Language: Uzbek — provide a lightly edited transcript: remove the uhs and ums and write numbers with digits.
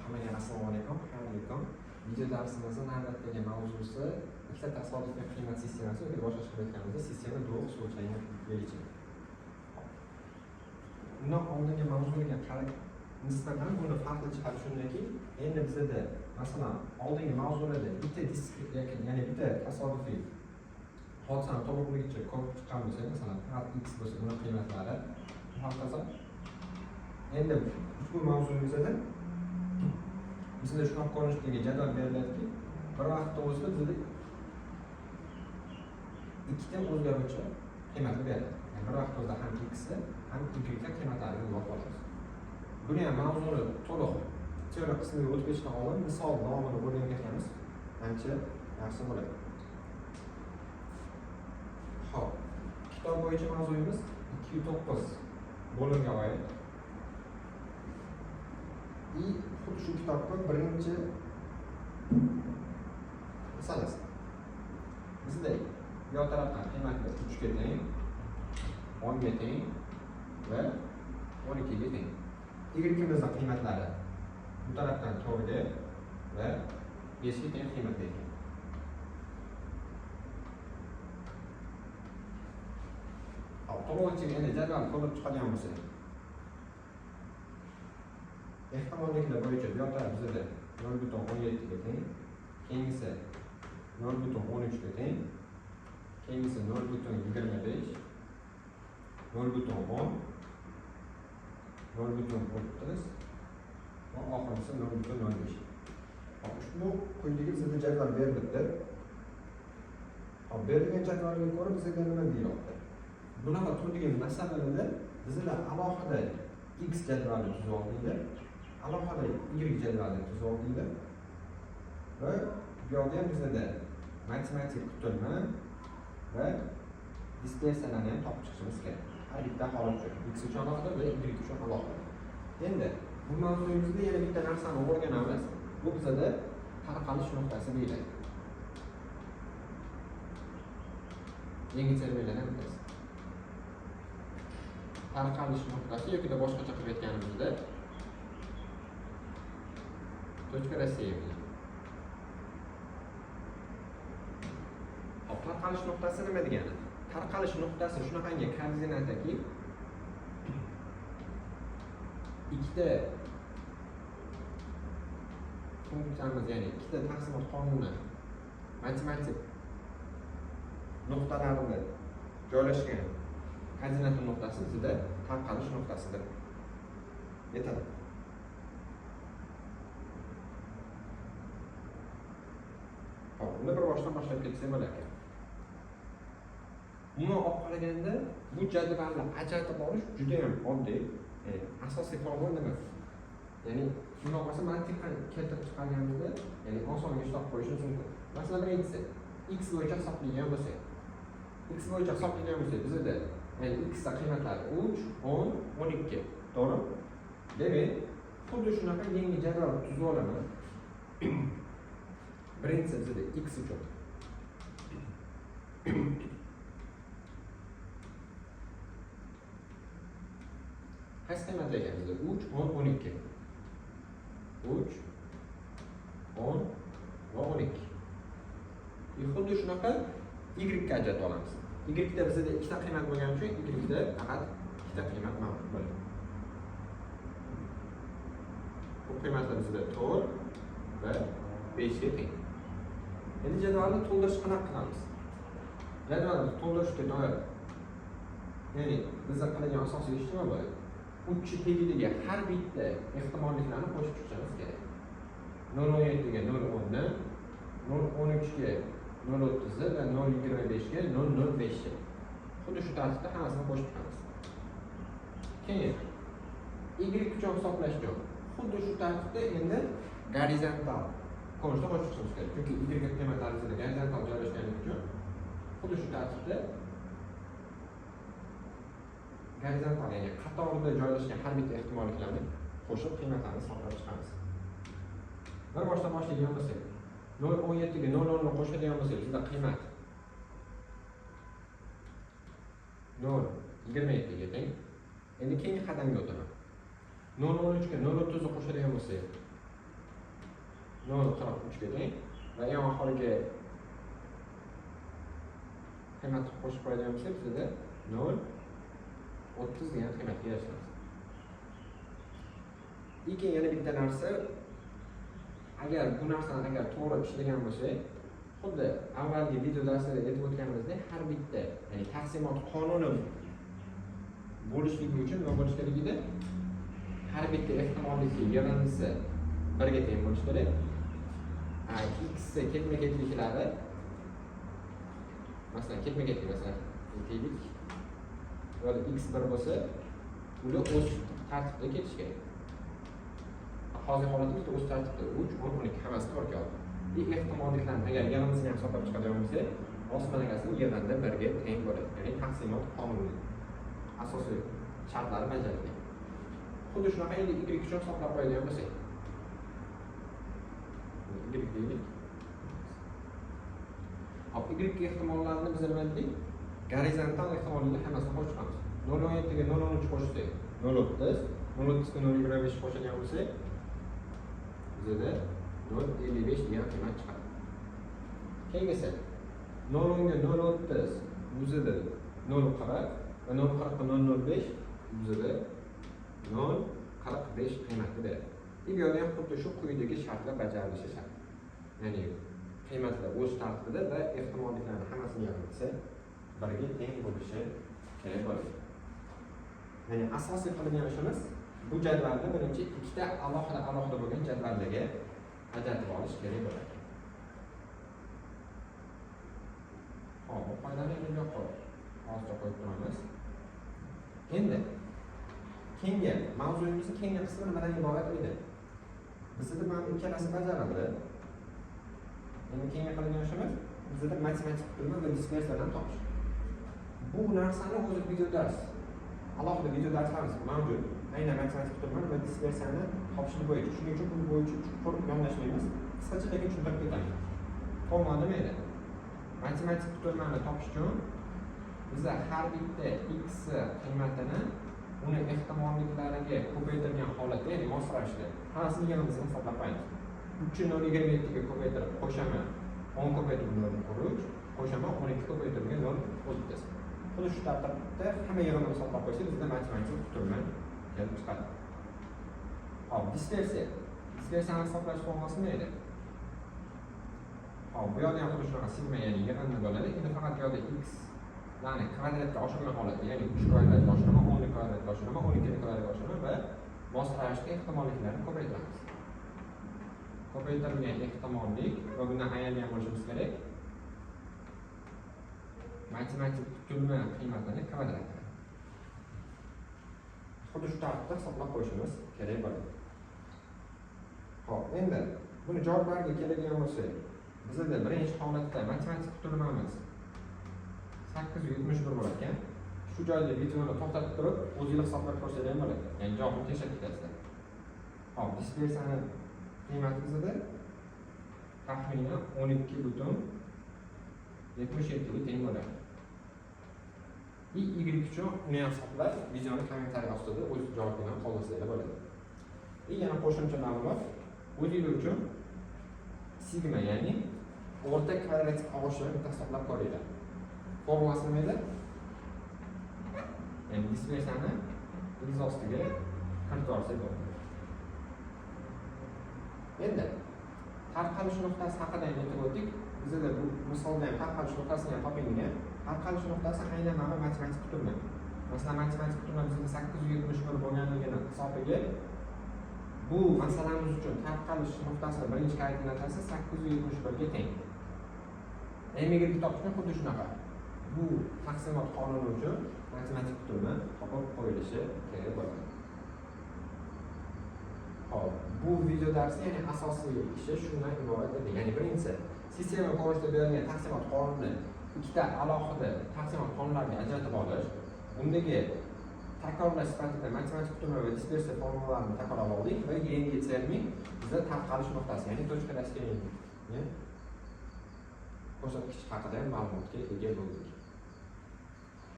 Hammaga assalomu alaykum, xayrli kun. Video darsimizning navbatdagi mavzusi ikkita tasodifiy qiymat sistemasi yoki boshqacha qilib aytganimizda sistema двух случайных величин. Undan oldingi mavzuga nisbatan buni farqli jihati shundaki, endi bizada masalan oldingi mavzularda bitta diskret, ya'ni bitta tasodifiy hodisani to'liqligicha ko'rib chiqqan bo'lsak, masalan faqat x bo'lsa uni qiymatlari hokazo. Endi ushbu mavzumizda bizda shunaqa ko'rinishdagi jadval beriladiki, bir vaqtda o'zida bizda ikkita o'zgaruvchi qiymatni beradi. Ya'ni bir vaqtda o'zida ham x ham y qiymatlarini yozib olamiz. Buni ham mavzuni to'liq teoriya qismiga o'tib ketishdan oldin misol davomini o'rganib ketamiz. Ancha yaxshi bo'ladi. Xo'p, kitob bo'yicha mavzuyimiz 209 bo'limga oid. И xuddi shu kitobning birinchi masalasi. Bizda yon tarafdan qiymatlar 3 ga teng, 10 ga teng va 12 ga teng. Y-imizning qiymatlari bu tarafdan 4 ga va 5 ga teng qiymatga ega. Hop, to'lig'icha endi jadval ko'rib chiqadigan bo'lsak, ehtimolliklar bo'yicha bu yoq taraf bizda 0,17 ga teng, keyingisi 0,13 ga teng, keyingisi 0,25, 0,10, 0,30 va oxirgisi 0,05. Hop, ushbu quyidagi bizda jadval berilibdi. Hop, berilgan jadvalga ko'ra bizga nima deyilyapti? Bunaqa turdagi masalalarda bizlar alohida x jadvalini tuzib oldik, alohida y jadvalini tuzib oldik va bu yoqda ham bizda matematik kutilma va dispersiyalarni ham topib chiqishimiz kerak. Har bitta holat uchun, x uchun alohida va y uchun alohida. Endi bu mavzuyimizda yana bitta narsani o'rganamiz. Bu bizda tarqalish nuqtasi deyiladi. Yangi terminlardan bittasi. Tarqalish nuqtasi yoki boshqacha qilib aytganimizda точка рассеивания. Hop, tarqalish nuqtasi nima degani? Tarqalish nuqtasi shunaqangi koordinataki, ikkita funksiyamiz, ya'ni ikkita taqsimot qonuni matematik nuqtalarida joylashgan koordinata nuqtasi bizda tarqalish nuqtasidir. Yetadi. Hop, unda bir boshdan boshlab ketsak bo'lar ekan. Umuman olib qaraganda bu jadvalni ajratib olish juda ham oddiy. Asosiy formula nima? Ya'ni shundoq bo'lsa mantiqan keltirib chiqarganimizda, ya'ni osonga hisob qo'yishimiz mumkin. Masalan, birinchisi x bo'yicha hisoblaydigan bo'lsak, x bo'yicha hisoblaydigan bo'lsak, bizda ya'ni x da qiymatlari 3, 10, 12, to'g'rimi? Demak, xuddi shunaqa yangi jadval tuzib olaman. Birinchisi bizda x uchun. Qaysi qiymatlar ekan bizda? 3, 10, 12. 3, 10 va 12. Xuddi shunaqa y ga ajratib olamiz. Y da bizda ikkita qiymat bo'lgani uchun y da faqat ikkita qiymat mavjud bo'ladi. Bu qiymatlar bizda 4 va 5 ga teng. Endi jadvalni to'ldirish qanaqa qilamiz? Jadvalni to'ldirishga doir, ya'ni bizda qiladigan asosiy ish nima bo'ladi? 3 tagidagi har bitta ehtimolliklarni qo'shib chiqishimiz kerak. 0,17 ga 0,10 ni, 0,13 ga 0,30 va 0,25 ga 0,05 ni. Xuddi shu tartibda hammasini qo'shib chiqamiz. Keyin y uchun hisoblash uchun xuddi shu tartibda endi gorizontal ko'rinishda qo'shib chiqishimiz kerak. Chunki y qiymatlari bizda gorizontal joylashganligi uchun xuddi shu tartibda gorizontal, ya'ni qatorda joylashgan har bitta ehtimolliklarni qo'shib qiymatlarni hisoblab chiqamiz. Bir boshdan boshlaydigan bo'lsak, 0,17 ga 0,10 ni qo'shadigan bo'lsak, bizda qiymat 0,27 ga teng. Endi keyingi qadamga o'taman. 0,13 ga 0,30 ni qo'shadigan bo'lsak, 0,43 ga teng va eng oxirgi qiymatni qo'shib qo'yadigan bo'lsak, bizda 0,30 degan qiymatga erishamiz. Keyin yana bitta narsa, agar bu narsani agar to'g'ri ishlagan bo'lsak, xuddi avvalgi video darsida aytib o'tganimizdek, har bitta, ya'ni taqsimot qonuni bo'lishligi uchun nima bo'lishi kerak edi? Har bitta ehtimollikka yig'indisi birga teng bo'lishi kerak. X ketma-ketliklari, masalan, ketma-ketlik, masalan, aytaylik, yoki x 1 bo'lsa, ular o'z tartibda ketishi kerak. Hozirgi holatimizda o'z tartibda 3, 10, 12 hammasi to'g'ri keldi. Ehtimolliklarni agar yig'indisini ham hisoblab chiqadigan bo'lsak, osmonakasini yig'indi birga teng bo'ladi. Ya'ni taqsimot qonuni asosiy shartlari bajarilgan. Xuddi shunaqa endi y uchun hisoblab qo'yadigan bo'lsak, y deylik. Hop, y ehtimollarni biz nima dedik? Gorizontal ehtimollikni hammasini qo'shib chiqamiz. 0.17 ga 0.13 qo'shsak 0.30, 0.30 ga 0.25 qo'shadigan bo'lsak, bizada 0.55 degan qiymat chiqadi. Keyingisi 0.10 ga 0.30 bizada 0.40 va 0.40 ga 0.05 bizada 0.45 qiymatni beradi. Bu yerda ham xuddi shu quyidagi shartlar bajarilishi shart. Ya'ni qiymatlar o'z tartibida va ehtimolliklarni hammasini yig'ilsa birga teng bo'lishi kerak bo'ladi. Ya'ni asosiy qilgan ishimiz bu jadvalni birinchi ikkita alohida alohida bo'lgan jadvallarga ajratib olish kerak bo'ladi. Hop, bu qoidani endi bu yoqqa hozircha qo'yib turamiz. Endi keyingi mavzuyimizning keyingi qismi nimadan iborat edi? Bizda mana bu ikkalasi bajarildi. Endi keyingi qilgan ishimiz bizda matematik qurilma va dispersiyalarni topish. Bu narsani o'zi video dars, alohida video darslarimiz mavjud. Aynan matematik qurilma va dispersiyani topishni bo'yicha. Shuning uchun bu bo'yicha chuqur yondashmaymiz. Qisqacha lekin tushuntirib ketamiz. Formula nima edi? Matematik qurilmani topish uchun biza har bitta x qiymatini uni ehtimolliklariga ko'paytirgan holatda, ya'ni mos ravishda hammasini yig'indisini hisoblab qo'yamiz. 3.027 ga ko'paytirib qo'shaman 10 ko'paytirilgan 0.43, qo'shaman 12 ko'paytirilgan 0.30. Xuddi shu tartibda hamma yig'indini hisoblab qo'ysak, bizda matematik qurilma kelib chiqadi. Hop, dispersiya. Dispersiyani hisoblash formulasi nima edi? Hop, bu yerda ham xuddi shunaqa sigma, ya'ni yig'indi bo'ladi. Endi faqat bu yerda x larni kvadratga oshirgan holatda, ya'ni 3 kvadratga oshiraman, 10 kvadratga oshiraman, 12 kvadratga oshiraman va mos ravishda ehtimolliklarni ko'paytiramiz. Ko'paytirilgan ehtimollik va bundan ayirgan bo'lishimiz kerak. Matematik qurilma qiymatini kvadrati. Xuddi shu tartibda hisoblab qo'yishimiz kerak bo'ladi. Xo'p, endi buni javoblariga keladigan bo'lsak, bizda birinchi holatda matematik qurilmamiz 871 bo'lar ekan. Shu joyda videoni to'xtatib turib, o'zingiz hisoblab ko'rsangiz ham bo'ladi. Ya'ni javobni tekshirib ketasizlar. Xo'p, dispersiyani qiymati bizda taxminan 12.77 ga teng bo'ladi. Y uchun uni ham hisoblab, videoni kommentariy ostida o'z javobini qoldirsanglar bo'ladi. Yana qo'shimcha ma'lumot, o'zingiz uchun sigma, ya'ni o'rta kvadratik og'ishini bitta hisoblab ko'ringlar. Formulasi nima edi? Ya'ni dispersiyani ildiz ostiga kiritib olsak bo'ladi. Endi tarqalish nuqtasi haqida ham aytib o'tdik. Bizda bu misolda ham tarqalish nuqtasini ham toping degan. Tarqalish nuqtasi aynan mana matematik qurilma. Masalan, matematik qurilma bizda 871 bo'lganligini hisobiga bu masalamiz uchun tarqalish nuqtasi birinchi koordinatasi 871 ga teng. MY topish uchun xuddi shunaqa. Bu taqsimot qonuni uchun matematik qurilma topib qo'yilishi kerak bo'ladi. Xo'p, bu video darsi, ya'ni asosiy ishi shundan iborat edi. Ya'ni birinchisi, sistema ko'rinishida berilgan taqsimot qonunini ikkita alohida taqsimot qonunlariga ajratib olish, undagi takrorlash sifatida matematik qurilma va dispersiya formulalarini takrorlab oldik va yangi termin bizda tarqalish nuqtasi, ya'ni точка рассеяния ko'rsatkich haqida ma'lumotga ega bo'ldik.